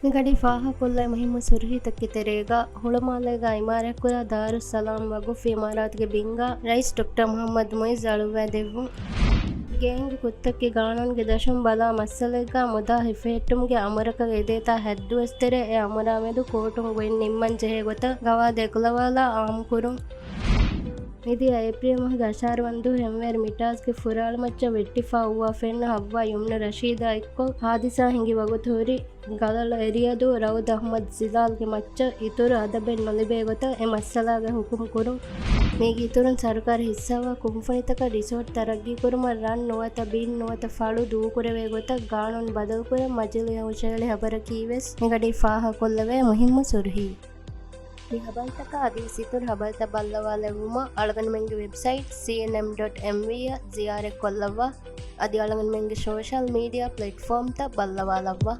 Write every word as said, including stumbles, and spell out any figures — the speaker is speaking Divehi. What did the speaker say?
މިގަޑީ ފާހަގަކޮށްލައި މުހިއްމު ސުރުހީތަކުގެ ތެރޭގަ، ހުޅުމާލޭގަ އިމާރާތްކުރާ ދާރުއްސަލާމް ވަގުފް އިމާރާތުގެ ބިންގަ ރައީސް ޑޮކްޓަރ މުހައްމަދު މުއިއްޒު އަޅުއްވައިދެއްވުން. ގޭންގް ކުށްތަކުގެ ގާނޫނުގެ ދަށުން ބަލާ މައްސަލައެއްގަ މުދާ ހިފެހެއްޓުމުގެ އަމުރަކަށް އެދޭތާ ހައްދުވެސް ތެރޭ އެ އަމުރާ މެދު ކޯޓުން ގޮތް ނިންމަން ޖެހޭ ގޮތަށް ގަވާއިދު އެކުލަވާލާ އާއްމުކުރުން. މިދިޔަ އޭޕްރީލް މަހުގެ އަށާރަ ވަނަ ދުވަހު ހެންވޭރު މިޓާޒްގެ ފުރާޅުމައްޗަށް ވެއްޓިފަ އޮއްވާފަ އިންނަ ހައްވާ ޔުމްނު ރަޝީދާ އެއްކޮށް ހާދިސާ ހިނގި ވަގުތު ހުރި ގަލަޅު އެރިއަދޫ ރައުދު އަޙްމަދު ޒިލާލްގެ މައްޗަށް އިތުރު އަދަބެއް ނުލިބޭ ގޮތަށް އެ މައްސަލާގަ ހުކުމް ކުރުން. މީގެ އިތުރުން ސަރުކާރު ހިއްސާވާ ކުންފުނިތަކަށް ރިސޯޓް ތަރައްގީކުރުމަށް ރަން ނުވަތަ ބިން ނުވަތަ ފަޅު ދޫކުރެވޭ ގޮތަށް ގާނޫނު ބަދަލުކުރަން މަޖިލީހަށް ހުށަހެޅި ހަބަރަކީވެސް މިގަޑީ ފާހަގަކޮށްލެވޭ މުހިއްމު ސުރުހީ. މި ހަބަރުތަކާ އަދިވެސް އިތުރު ހަބަރުތައް ބައްލަވާލެއްވުމަށް އަޅުގަނޑުމެންގެ ވެބްސައިޓް ސީއެންއެމް ޑޮޓް އެމްވީ އަށް ޒިޔާރަތްކޮށްލައްވާ. އަދި އަޅުގަނޑުމެންގެ ސޯޝަލް މީޑިއާ ޕްލެޓްފޯމްތައް ބައްލަވާލައްވާ.